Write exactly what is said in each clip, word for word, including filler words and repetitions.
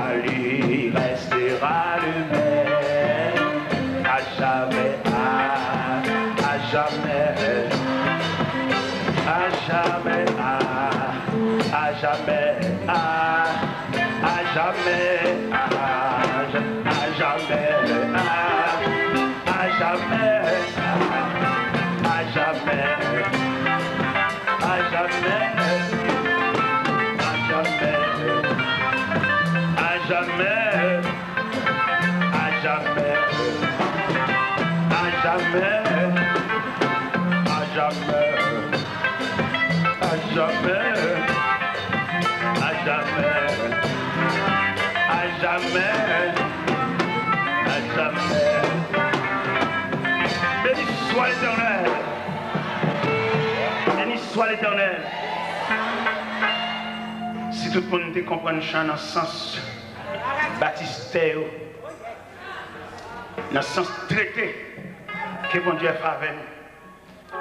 Salut restera le même, à jamais, à, à jamais, à jamais, à, à jamais, à, à jamais, à, à jamais, à, à jamais, à, à jamais. À jamais, à jamais, à jamais, à jamais, à jamais, à jamais, à jamais, à jamais, à jamais, à jamais. Béni soit l'Éternel. Béni soit l'Éternel. Si tout moun te konprann chan nan sans batistè yo, nan sans trete ke Bondye fè avè nou,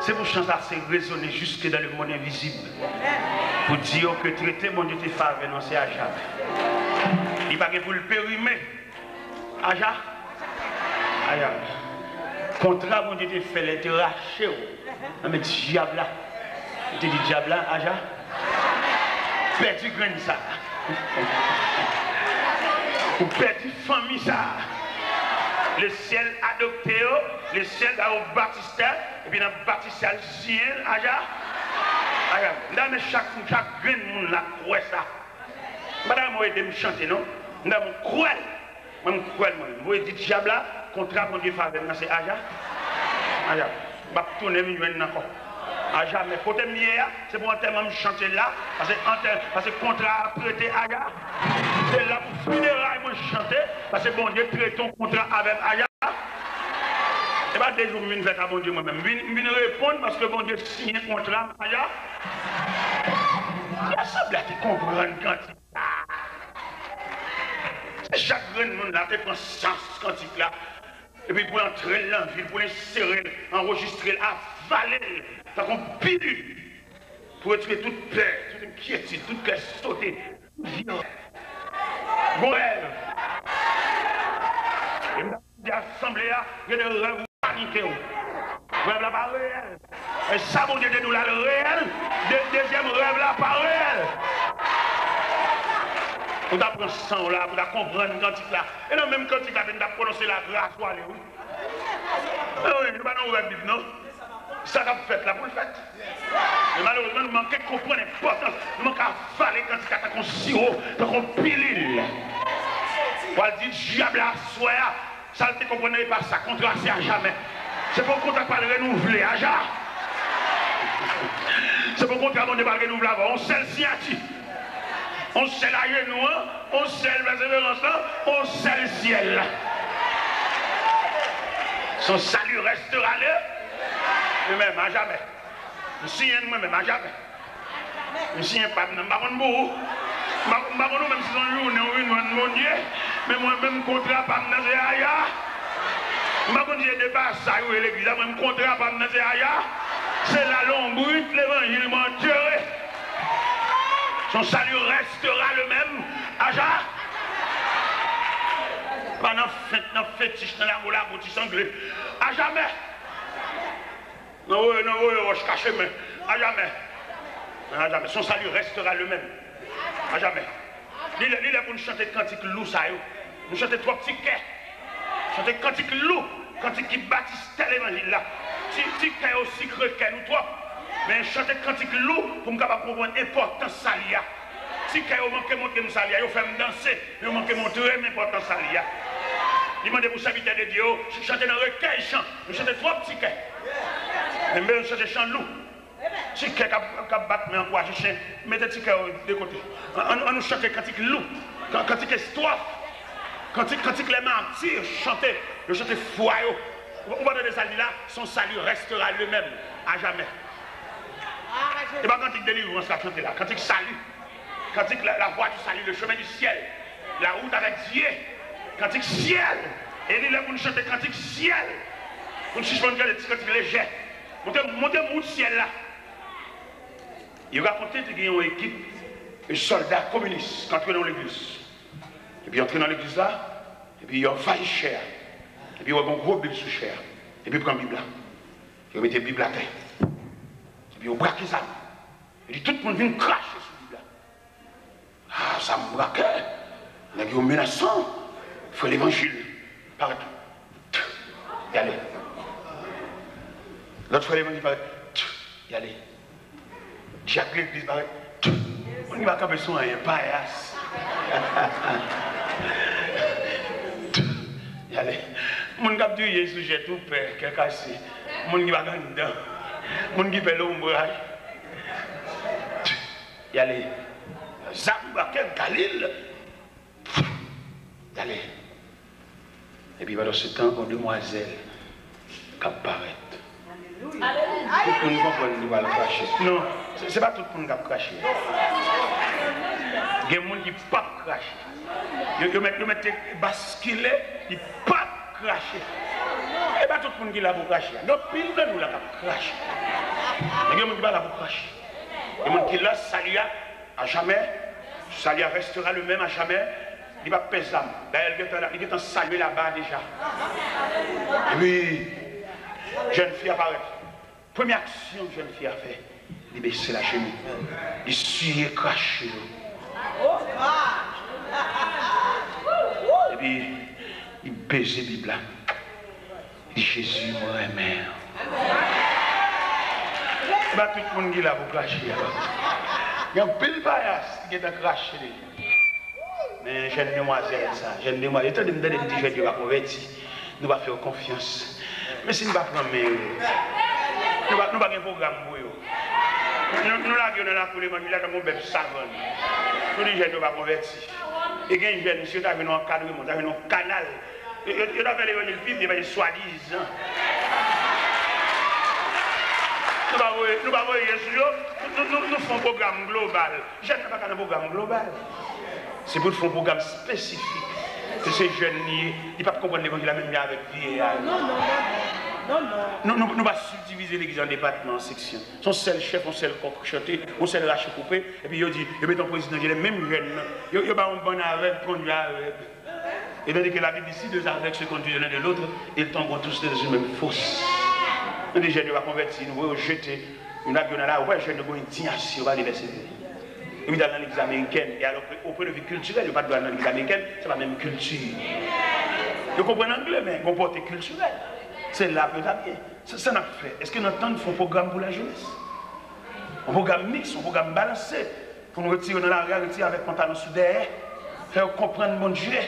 se pou chan sa se rezone jusque dans le monde invisible, pou di yo ke trete Bondye te fè avè nou se a jamè. Li pa gen pou l perime. Aja? Aja. Kontra Bondye te fè lè l te rache w nan men dyab la. Li te di dyab la, Aja, pèdi grenn sa. Ou pèdi fanmi sa. Lesyèl adopte yo, lesyèl ba yo batistè, epi nan batistè a l siyen l, Aja. Aja. M ta renmen chak, chak grenn moun la kwè sa. M pa ta renmen w ede m chante, non. M ta renmen w kwè l. Mwen, m kwè l, mwen. M voye di dyab la, kontra Bondye fè avè m nan, se aja. Aja. M ap tounen vin jwenn l ankò. Ajamè. Kote m ye a, se pou antèman m chante la, paske antè-, paske kontra a trete aja. Se la pou fineray mwen chante, paske Bondye trete yon kontra avè m aja. Se pa de jou m vin fè sa Bondye mwen menm. M vin, m vin reponn paske Bondye siyen kontra m aja. Lè sanble a te konprann kantik sa. Si chak grenn moun la te pran sans kantik la, epi pou l antre l nan vi l, pou l ensere l, anrejistre l, avale l, tankou yon pilil, pou retire tout pè, tout enkyetid, tout kè sote, tout vye rèv. Bon rèv. E m ta di asanble a, gen de rèv ou panike w. Rèv la pa reyèl. E sa Bondye te di w la, l reyèl. De-, dezyèm rèv la pa reyèl. Ou ta pran san w la, ou ta konprann kantik la. E nan menm kantik la, te n t ap pwononse la gras ou ale, wi. E wi, nou pa nan ouvè Bib, non. Sa k ap fèt la pou l fèt. Men malerezman, nou manke konprann enpòtans, nou manke avale kantik la tankou yon siwo, tankou yon pilil. W al di dyab la aswè a, sa l te konprann nan, e pa sa, kontra se ajamè. Se pa yon kontra k pral renouvle, aja. Se pa yon kontra Bondye pral renouvle avè w, yon sèl siyati. On sèl ajenou an, on sèl pèseverans lan, on sèl syèl la. Son salut restera le, le même, à jamais. M siyen mwen menm, à jamais. M siyen pa m nan, m pa konn pou ou. M pa, m pa konn ou menm si se yon jounen ou vin jwenn Bondye, men mwen menm kontra pa m nan se aja. M pa konn si se de pasaj ou ye legliz la, mwen kontra pa m nan se aja. Se la lonbrit levanjil mwen adore. Son salut restera le même, aja. Pa nan fent, nan fetich, nan lago, lago, ti sangle. À jamais. Nan woye, nan woye wòch kache men. À jamais. À jamais. Son salut restera le même. À jamais. Li lè, li lè pou n chante kantik lou sa yo. Nou chante twòp ti kè. Chante kantik lou, kantik ki batistè levanjil la. Ti, ti kè yo sikre kè nou twòp. Men chante kantik lou pou m kapab konprann enpòtans sali a. Ti kè yo manke montre m sali a, yo fè m danse, men yo manke montre m enpòtans sali a. Li mande pou sèvitè de Dye yo ch-, chante nan rekèy chan. Nou chante twòp ti kè. Men m bezwen chante chan lou. Ti kè k ap, k ap bat men ankouraje chen. Mete ti kè yo de kote. An, an, an nou chante kantik lou, kan-, kantik estwaf, kantik, kantik lè mati chante. Yo chante fwa yo. Ou, ou pa tande sa l di la? Son salut restera le même à jamais. E pa kantik delivrans l ap chante la, kantik sali. Kantik la, la voie du salut, le chemin du ciel, la route avec Dieu. Kantik syèl. E li lè pou n chante kantik syèl. Pou n sispann chante ti kantik lejè. Monte, monte wout syèl la. Yo rakonte te gen yon ekip sòlda kominis k antre nan yon legliz. Epi antre nan legliz la, epi yo anvayi chè a. Epi yo wè gon gwo Bib sou chè a. Epi pran Bib la. Yo mete Bib la atè. Epi yo brake zam. Yo di tout moun vin krache sou Bib la. Ah, zam brake. Nèg yo menasan. Frè Levanjil parèt. Y ale. Lòt frè Levanjil parèt. Y ale. Dyak legliz parèt. Moun ki pa kanpe sou anyen, payas. Y ale. Moun k ap dirije sou jè tou pè, kè kase. Moun ki pa gen anndan. Moun ki pè lonbraj. Y ale. Zam brake Galil. Y ale. Epi pandan se tan, gon demwazèl k ap parèt. Tout moun konprann li pral krache. Non, se, se pa tout moun k ap krache. Gen moun ki p ap krache. Yo, yo mèt, yo mèt te baskile, li p ap krache. E pa tout moun ki la pou krache. Gen anpil nan nou la k ap krache. Men gen moun ki pa la pou krache. Gen moun ki la, sali a, à jamais. Sali a restera le menm à jamais. Li p ap pè zam. Dayè, li gentan, li gentan salye laba deja. Epi, jèn fi a parèt. Premye aksyon jèn fi a fè, li bese lajenou. Li siye krache yo. Epi, li beze Bib la. Li di, Jezi, mwen renmen w. Se pa tout moun ki la pou krache a. Gen anpil payas ki gentan krache deja. Men jèn demwazèl sa, jèn demwazèl, tande m, tande m di jèn yo pa konvèti. Nou pa fè yo konfyans. Men si nou pa pran men yo, nou pa, nou pa gen pwogram pou yo. Nou, nou lage yo nan lakou levanjil la tankou bèf savann. Nou di jèn yo pa konvèti. E gen jèn, si yo ta jwenn yon ankadreman, ta jwenn yon kanal, yo, yo, yo ta fè levanjil pi byen pase swadizan. Nou pa voye, nou pa voye je sou yo, nou, nou, nou, nou fè yon pwogram global. Jèn nan pa ka nan pwogram global. Se pou l fè yon pwogram espesifik. Ke se jèn li ye, li p ap konprann levanjil la menm jan avèk vye a yo. Non, non, non, non, non, non. Nou, nou, nou pa sibdivize legliz an depatman, an seksyon. Se yon sèl chèf, yon sèl kòk chante, yon sèl rache koupe, epi yo di, yo mete yon prezidan, yo di menm jèn nan. Yo, yo ba yon bann avèg, kondui avèg. E tandis que la Bible dit, si deux aveugles se conduisent l'un de l'autre, ils tomberont tous deux dans une même fosse. Nou di jèn yo pa konvèti, nou voye yo jete, nou lage yo nan lari, ou wè jèn yo gen endiyasyon, yo pa vle pèsevere. Yo vin al nan legliz amerikèn, e alò ke, o pwen de vi kiltirèl, yo pa t dwe al nan legliz amerikèn, se pa menm kilti. Yo konprann angle, men gon pòte kiltirèl. Se la pou yo ta byen. Sa, sa n ap fè? Èske n antann fè yon pwogram pou lajenès? Yon pwogram miks, yon pwogram balanse. Pou nou retire yo nan lari a, retire avèk pantalon sou dèyè. Fè yo konprann Bondye.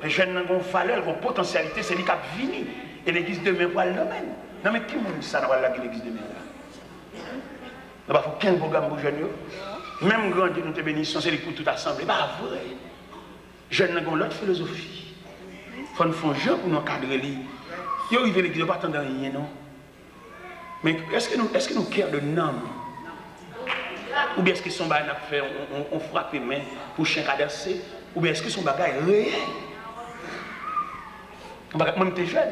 Fè jèn nan gon valè, gon potansyalite, se li k ap vini. E legliz demen pral nan men n. Nan men ki moun sa n ap lage legliz demen an la? Nou pa fè okenn pwogram pou jèn yo. Menm Gran Dye nou te benediksyon, se li k pou tout asanble. E pa vre. Jèn nan gen yon lòt filozofi. Fò n fè yon jan pou nou ankadre li. Yo rive legliz, yo pa tande anyen, non. Men èske nou, èske nou care de nanm? Oubyen èske se yon bagay n ap fè, on, on, on frape men pou chen ka danse? Oubyen èske se yon bagay reyèl? Yon bagay, mwen, m te jèn.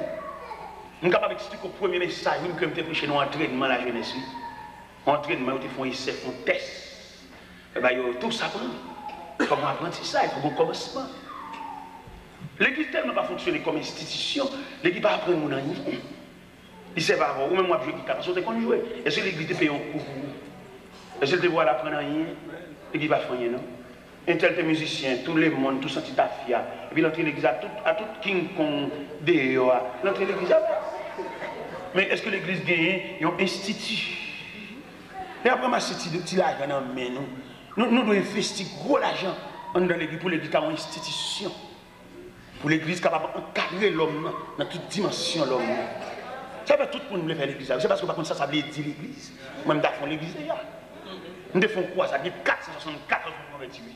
M kapab eksplike w premye mesaj, wi, ke m te preche nan yon antrènman lajenès, wi. Yon antrènman, yo te fè yon esè, fè yon tès. Yo ba yo, tout sa pran. Fòk yon aprantisaj, fòk yon kòmansman. Legliz tèlman pa fonksyone kòm enstitisyon, legliz pa aprann moun anyen. Li sèvi avè w, ou menm w ap jwe gita, paske w te konn jwe. Èske legliz te peye yon kou pou ou? Èske l te voye w al aprann anyen? Legliz pa fè anyen, non. Entèl te mizisyen, tou lemonn, tou santi tafya. Epi l antre legliz a tout, a tout King Kong deyò a. L antre legliz avè l. Men èske legliz genyen yon enstiti? Lè y ap ranmase ti, ti lajan nan men nou, nou, nou dwe envesti gwo lajan anndan legliz pou legliz ta yon enstitisyon. Pou legliz kapab ankadre lòm nan, nan tout dimansyon lòm nan. Sa fè tout moun vle fè legliz la. Se paske yo pa konn sa sa vle di legliz. Mwen, m ta fè yon legliz deja. M te fè yon kwazad, gen kat san swasannkatòz moun konvèti, wi.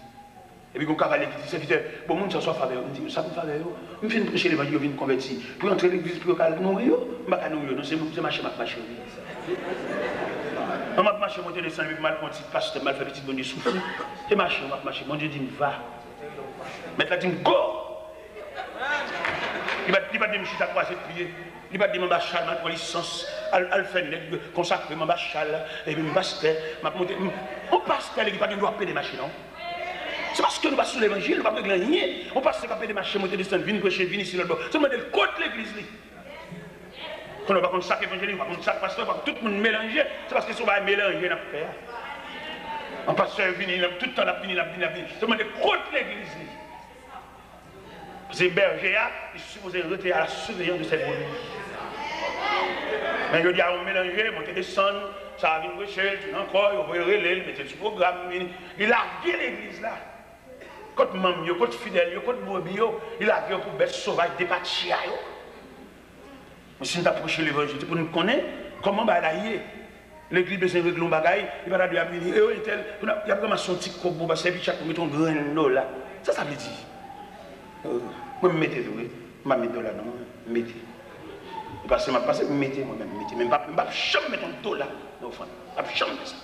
Epi gon kavalye ki di, sèvitè, bon, moun sa w swa favè yo. M di, sa pou favè yo? M fin preche levanjil, yo vin konvèti. Pou yo antre legliz, pou yo ka nouri yo? M pa ka nouri yo, non, se, se mache m ap mache, wi. An m ap mache, monte desann, epi m al pran tit pastè, m al fè pitit Bondye soufri. Se mache m ap mache, Bondye di m va. Mèt la di m, go! Li pa, li pa di m chita kwaze pye. Li pa di m anba chal, m al pran lisans, al, al fè nèg konsakre m anba chal, epi m pastè, m ap monte. M, yon pastè, li pa gen dwa pede mache, non. Se paske nou pa sou levanjil, nou pa regle anyen. Yon pastè k ap ede mache, monte desann, vin preche, vin isi lòt bò. Se mande l kot legliz li. Konnen w pa konn sa k evanjelik, w pa konn sa k pastè, w pa konn, tout moun melanje. Se paske se yon bagay melanje n ap fè a. Yon pastè vini, l ap, tout tan l ap vini, l ap vini, l ap vini. Se mande kot legliz li. Paske bèje a, li sipoze rete à la surveillance de ses brebis. Men jodi a, yon melanje, monte desann, sa a vin preche, l tounen ankò, yo voye rele l, mete l sou pwogram, vini. Li lage legliz la. Kot manm yo, kot fidèl yo, kot brebi yo, li lage yo pou bèt sovaj depatya yo. Men si n t ap preche levanjil, se pou n konnen kòman bagay la ye. Legliz bezwen regle yon bagay, li pa ta dwe ap vini, e yo entèl, pou n ap, y ap ranmase yon ti kòb pou pastè, epi chak moun mete yon grenn dola. Sa sa vle di? Euh, mwen, m mete tou, wi. M pa met dola, non, m mete. E pase, m ap pase, m mete, mwen menm, m mete. Men m p ap, m p ap janm met yon dola nan ofrann. M p ap janm fè sa.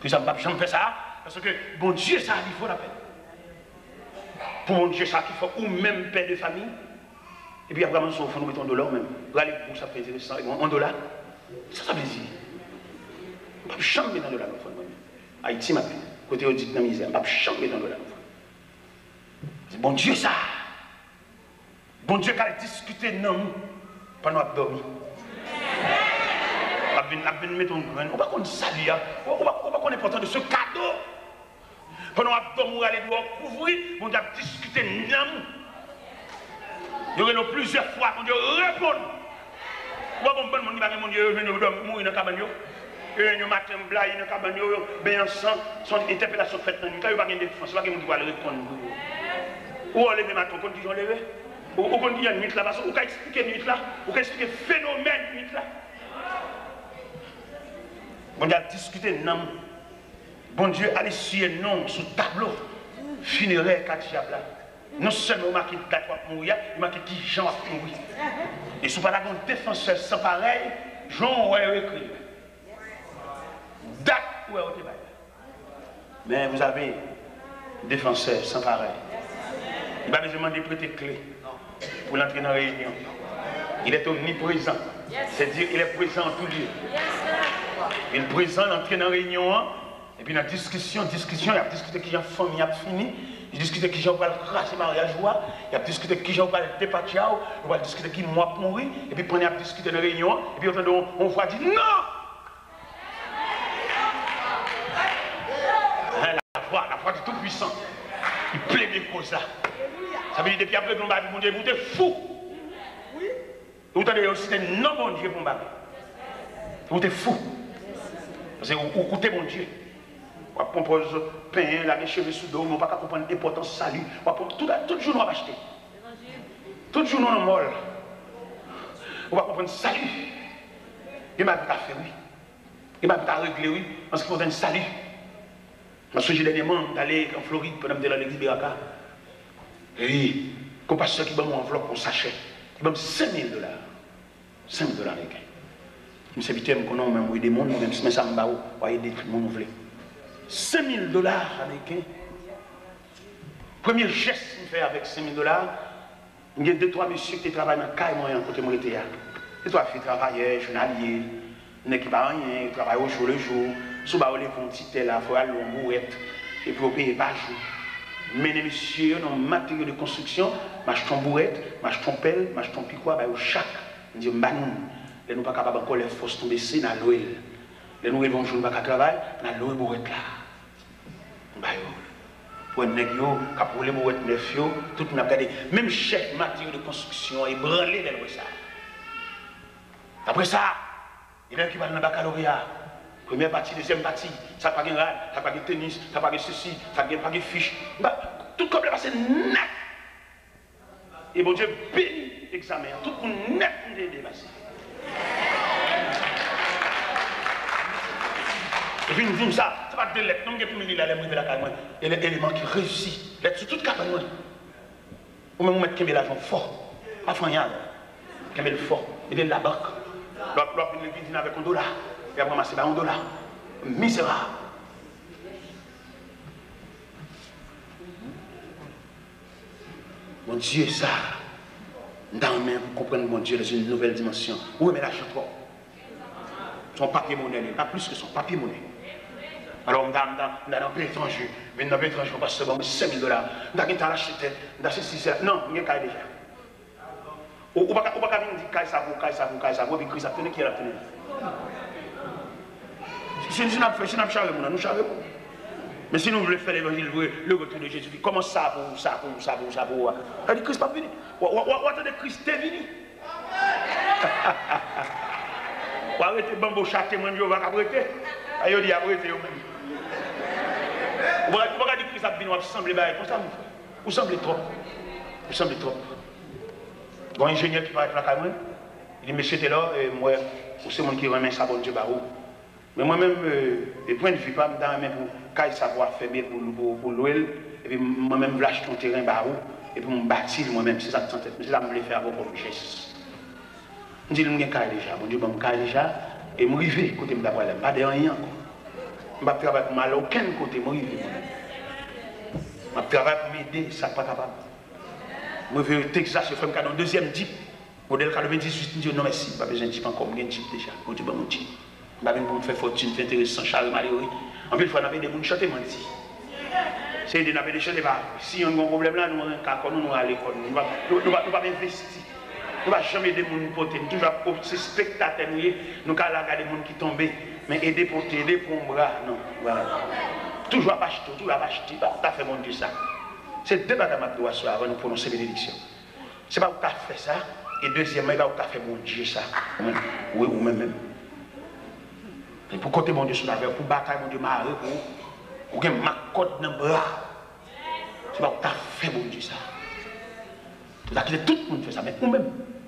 Poukisa m p ap janm fè sa? Paske Bondye sa a li fò lapèn. Pou Bondye sa a ki fè ou menm pè de fanmi, epi ap ranmase yon ofrann ou mete yon dola ou menm. Rale bous ap fè enteresan, yon, yon dola. Sa sa vle di? M p ap janm met yon dola nan ofrann mwen menm. Ayiti m ap viv. Kote yo di k nan mizè, m p ap janm met yon dola nan ofrann. Se Bondye sa a. Bondye ka al diskite nanm ou pandan w ap dòmi. L ap vin, l ap vin mete yon grenn. Ou pa konn sali a. Ou, ou pa, ou pa konn enpòtans de ce cadeau. Pandan w ap dòmi, ou rale dwòl, ou kouvri, Bondye ap diskite nanm ou. Yo rele w plizyè fwa, Bondye reponn. Ou pa konn bann moun ki pa gen Bondye, yo jwenn yo dòmi, mouri nan kabann yo. Yo jwenn yo maten blayi nan kabann yo, yo benyen san, se yon entèpelasyon k fèt nan nwit la, yo pa gen defans, yo pa gen moun ki pral reponn pou yo. Ou wè w leve maten, ou konn kijan w leve? Ou, ou konn kijan nwit la pase? Ou ka eksplike nwit la? Ou ka eksplike fenomèn nwit la? Bondye al diskite nanm ou. Bondye al eseye non w sou tablo finerè ka dyab la. Non sèlman yo make dat w ap mouri a, yo make kijan w ap mouri. E si w pa ta gen yon defansè san parèy, jan w wè yo ekri l, dat ou wè yo te bay la. Men vous avez un défenseur sans pareil. Li pa bezwen mande prete kle pou l antre nan reyinyon. Il est omniprésent. C'est-à-dire, il est présent en tout lieu. Il est présent, l antre nan reyinyon an. Epi nan diskisyon, diskisyon, y ap diskite kijan fanmi ap fini, y ap diskite kijan yo pral kraze maryaj ou a, y ap diskite kijan yo pral depatya w, yo pral diskite ki mwa w ap mouri, epi pandan y ap diskite nan reyinyon an, epi yo tande yon, yon vwa di, non! Hein, la voix, la voix du Tout-Puissant. Li plede koz la. Sa vle di, depi y ap regle yon bagay pou Bondye, pou w te fou. Ou tande yo site non Bondye pou yon bagay. Ou te fou. Paske ou, ou koute Bondye. W ap pran pòz penyen, lage cheve sou do w, men w pa ka konprann enpòtans sali. W ap pran tout, tout jounen w ap achte. Tout jounen w nan mòl. Ou pa konprann sali. Gen bagay pou w ta fè, wi. Gen bagay pou w ta regle, wi. An se ki konsène sali. Mwen sonje dènyèman, m t ale an Florid pandan m te nan legliz Beraka. Epi, gon pastè ki ban m yon anvlòp, yon sachè. Li ban m senk mil dola. Senk mil dola ameriken. M sèvitè, m konnen w menm w ede moun, men, men sa m ba w, w a ede tout moun ou vle. Senk mil dola ameriken. Premye jès m fè avèk senk mil dola, m gen de twa mesye ki te travay nan kay mwen an kote m rete a. De twa fi travayè, jounalye, nèg ki pa anyen, yo travay au jour le jour. Si w ba yo leve yon ti tè la, fò yo al lwe yon bourèt, epi yo peye pa jou. M mennen mesye yo nan yon materyo de konstriksyon, m achte yon bourèt, m achte yon pèl, m achte yon pikwa, ba yo chak. M di yo, m ba nou l. Lè nou pa kapab ankò, lè fòs nou bese, n a lwe l. Lè nou rive yon jou nou pa ka travay, n a lwe bourèt la. M ba yo l. Pou wè nèg yo k ap woule bourèt nèf yo, tout moun ap gade. Menm chèf materyo de konstriksyon an ebranle lè l wè sa. Apre sa, elèv ki pral nan bakaloreya, premyè pati, dezyèm pati, sa k pa gen rad, sa k pa gen tenis, sa k pa gen sesi, sa k gen, pa gen fich. M ba, tout kòb la pase nèt. E Bondye beni egzamen an. Tout moun nèt m te ede pase. Epi m di m sa, se pa de lèt non m gen pou m li la lè m rive lakay mwen. E lè eleman ki reyisi. Lèt sou tout kabann mwen. Ou menm ou mèt kenbe lajan w fò. Pa fè anyen avè l. Kenbe l fò. Mete l labank. Lè w ap, lè w ap vin legliz, vin avèk yon dola. Epi ap ranmase bay yon dola. Mizerab. Bondye sa, m ta renmen pou konprann Bondye dans une nouvelle dimension. Ou renmen lajan twòp. Se yon papye monè li ye, pa plis ke sa, yon papye monè. Alò, m ta, m ta, m ta nan Pétange, vin nan Pétange, yon pastè ban mwen senk mil dola. M ta gentan al achte tè, m ta sesi, sela. Non, m gen kay deja. Ou, ou pa ka, ou pa ka vin di kay sa pou, kay sa pou, kay sa pou, epi Kris ap tounen, kiyès l ap tounen? Si, si n ap fè, si n ap chare moun nan, nou chare moun. Men si nou vle fè levanjil vre, le retour de Jésus, kòman sa pou, sa pou, sa pou, sa pou, sa pou, sa di Kris p ap vini. W a, w a, w a, w a tande Kris te vini. W a rete banboch a Temwen Jewova k ap rete. A yo di y ap rete yo menm. Ou pa, ou pa ka di Kris ap vini, w ap sanble bagay konsa, mon frè. Ou sanble twòp. Ou sanble twòp. Gon enjenyè ki parèt lakay mwen. Li di, Mesye Telò, e, m wè ou se moun ki renmen sa Bondye ba ou. Men mwen menm, e, e pwennvi pa m, m ta renmen pou kay sa pou afèbli, pou, pou, pou lwe l, epi mwen menm m vle achte yon teren ba ou, epi m bati l mwen menm, se sa k t nan tèt mwen, se sa m vle fè avè w kòm jès. M di l, m gen kay deja, Bondye ban m kay deja, e m rive kote m ta pral la, m pa dèyè anyen ankò. M p ap travay pou m ale okenn kote, m rive mwen menm. M ap travay pou m ede sa k pa kapab. M rive Texas, yo fè m kado yon dezyèm Jeep. Modèl katrevendizuit, m di yo, "Non, mèsi, m pa bezwen Jeep ankò, m gen Jeep deja. Bondye ban m yon Jeep. M pa vin pou m fè fòtin, fè enterese, chare malere." Anpil fwa, n ap ede moun chante manti. Se ede n ap ede chante pa vre. Si yonn gen yon pwoblèm la, nou renke kò nou, nou rale kò nou. Nou pa, nou, nou pa, nou pa envesti. Nou pa janm ede moun pote. Nou toujou ap, se spektatè nou ye. Nou ka la gade moun ki tonbe. Men ede pote, ede pran yon bra, non. Toujou ap achte, toujou ap achte. Pa ta fè Bondye sa. Se de bagay m ap di w aswè avan nou pwononse benediksyon. Se pa ou k ka fè sa, e dezyèmman, e pa ou k ka fè Bondye sa. Ou menm, wi, ou menm menm. E pou kote Bondye sou lavè, pou batay Bondye mare pou ou, ou gen mak kòd nan bra. Se pa ou k ka fè Bondye sa. Ou ta kite tout moun fè sa, men ou menm,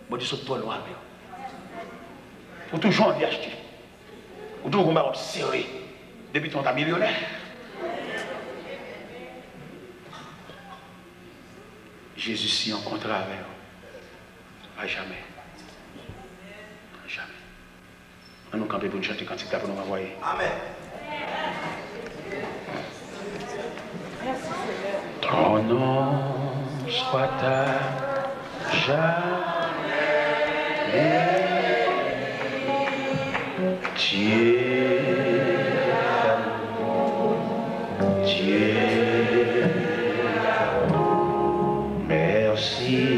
Bondye sot twòn ou avè w. Ou toujou anvi achte. Ou toujou gon bagay w ap sere. Depi tan w ta milyonè. Jezi, si yon kontra avè w. A jamè. A jamè. An nou kanpe pou n chante kantik la pou nou ranvwaye. Amèn. Ton nom soit à jamais béni. Dieu d'amour, Dieu d'amour, merci.